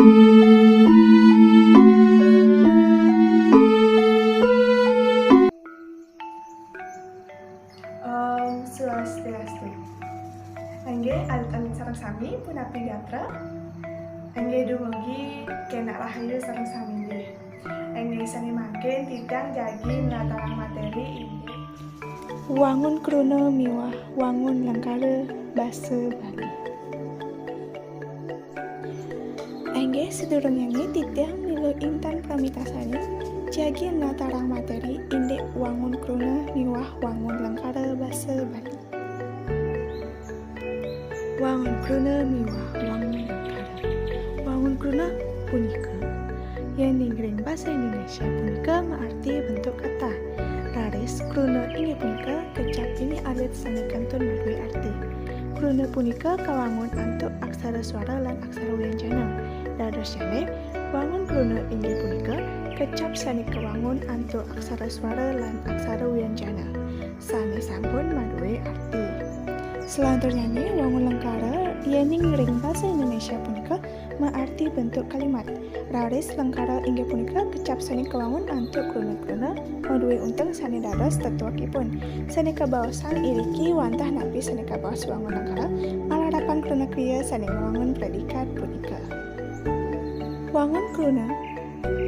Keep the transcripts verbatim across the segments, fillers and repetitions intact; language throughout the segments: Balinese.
Om Swastiastu. Inggih, alit-alit sareng sami, punapi gatra? Inggih, dumugi kenak rahayu sareng sami, inggih. Inggih, sane mangkin titiang jagi nlatarang materi, inggih, wangun kruna miwah wangun lengkara basa Bali. Inggih, sadurunge titiang milu intan pramitasaning jagi nlatarang materi indik wangun kruna miwah wangun lengkara basa Bali. Wangun kruna miwah wangun lengkara. Wangun kruna punika, yening ring basa Indonesia punika maarti bentuk kata. Raris kruna inggih punika kecap pinih alit sane kantun madue arti. Kruna punika kawangun antuk aksara swara lan aksara wianjana. Dadosnyane, wangun kruna inggih punika kecap sane kawangun antuk aksara swara lan aksara wianjana sane sampun madue arti. Salanturnyane, wangun lengkara yening ring basa Indonesia punika maarti bentuk kalimat. Raris lengkara inggih punika kecap sane kawangun antuk kruna-kruna madue unteng sane dados tetuekipun. Sane kabaosang iriki wantah nampi sane kabaos wangun lengkara malarapan kruna kriya sane ngwangun predikat punika. Wangun kruna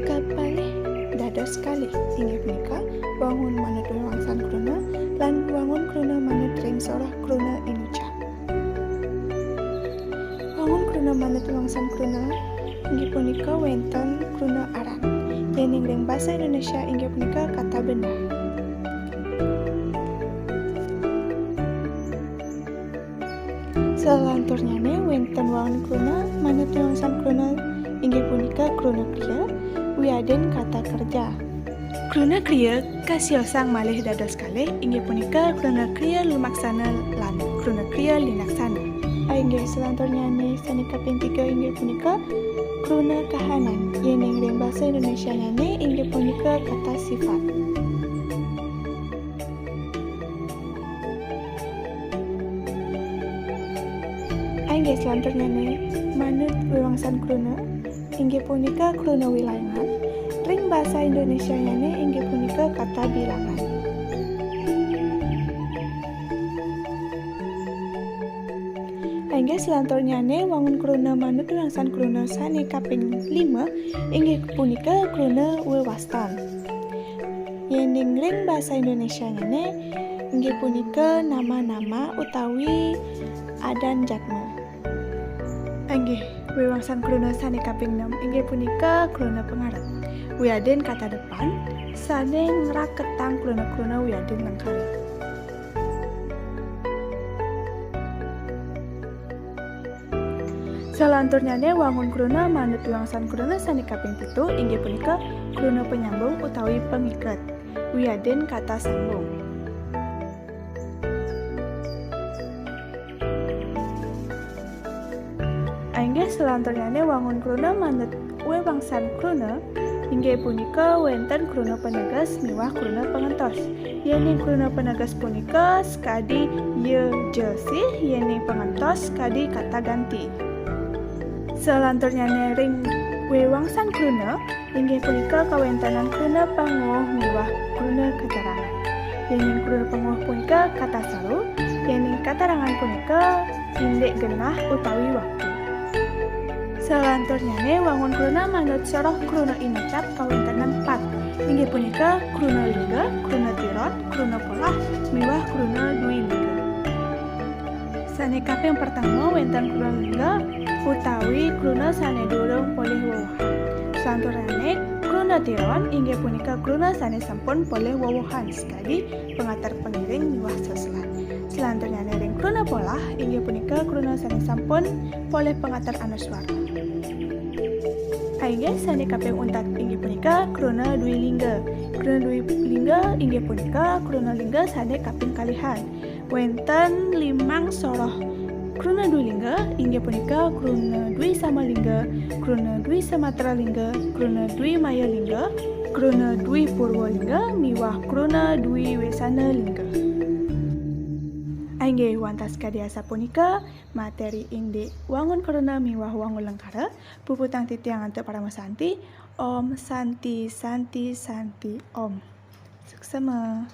kapalih dados kalih, inggih punika wangun manut wewangsan kruna lan wangun kruna manut ring soroh kruna inucap. Wangun kruna manut wewangsan kruna inggih punika wenten kruna aran. Yening ring basa Indonesia inggih punika kata benda. Salanturnyane wenten wangun kruna manut wewangsan kruna inggih punika kruna kriya, wiadin kata kerja. Kruna kriya kasiosang malih dados kalih, inggih punika kruna kriya lumaksana lan kruna kriya linaksana. Inggih, salanturnyane sane kaping tiga inggih punika kruna kahanan. Yening ring basa Indonesianyane inggih punika kata sifat. Inggih, salanturnyane manut wewangsan kruna, inggih punika kruna wilayangan. Ring basa Indonesianyane inggih punika kata bilangan. Inggih, salanturnyane wangun kruna manut wewangsan kruna sane kaping lima, inggih punika kruna wewastan. Yening ring basa Indonesianyane, inggih punika nama-nama utawi adan jatma. Inggih, wewangsan kruna sane kaping enam inggih punika kruna pangarep. Wiadin kata depan sane ngraketang kruna-kruna wiadin lengkara. Salanturnyane wangun kruna manut wewangsan kruna sane kaping pitu inggih punika kruna panyambung utawi pangiket. Wiadin kata sambung. Inggih, salanturnyane wangun kruna manut wewangsan kruna inggih punika wenten kruna paneges miwah kruna pangentos. Yening kruna paneges punika sakadi ya, ja, sih, yening pangentos sakadi kata ganti. Salanturnyane ring wewangsan kruna inggih punika kawentenan kruna panguwuh miwah kruna katerangan. Yening kruna panguwuh punika kata saru, yening katerangan punika indik genah utawi waktu. Salanturnyane wangun kruna manut soroh kruna inucap kawentenan pat, inggih punika kruna lingga, kruna tiron, kruna polah, miwah kruna dwi lingga. Sane kaping pertama wenten kruna lingga utawi kruna sane durung polih wewuhan. Salanturnyane kruna tiron inggih punika kruna sane sampun polih wewuhan sakadi pangater pangiring miwah seselan. Salanturnyane ring kruna polah inggih punika kruna sane sampun polih pangater anuswara. Inggih, sane kaping untat inggih punika kruna dwi lingga. Kruna dwi lingga inggih punika kruna lingga sane kaping kalihan. Wenten limang soroh kruna dwi lingga, inggih punika kruna dwi sama lingga, kruna dwi samatra lingga, kruna dwi maya lingga, kruna dwi purwa lingga, miwah kruna dwi wesana lingga. Inggih, wantah sakadi asapunika materi indik wangun kruna miwah wangun lengkara, puputang titiang antuk paramasanti. Om Santi, Santi, Santi, Om. Suksema.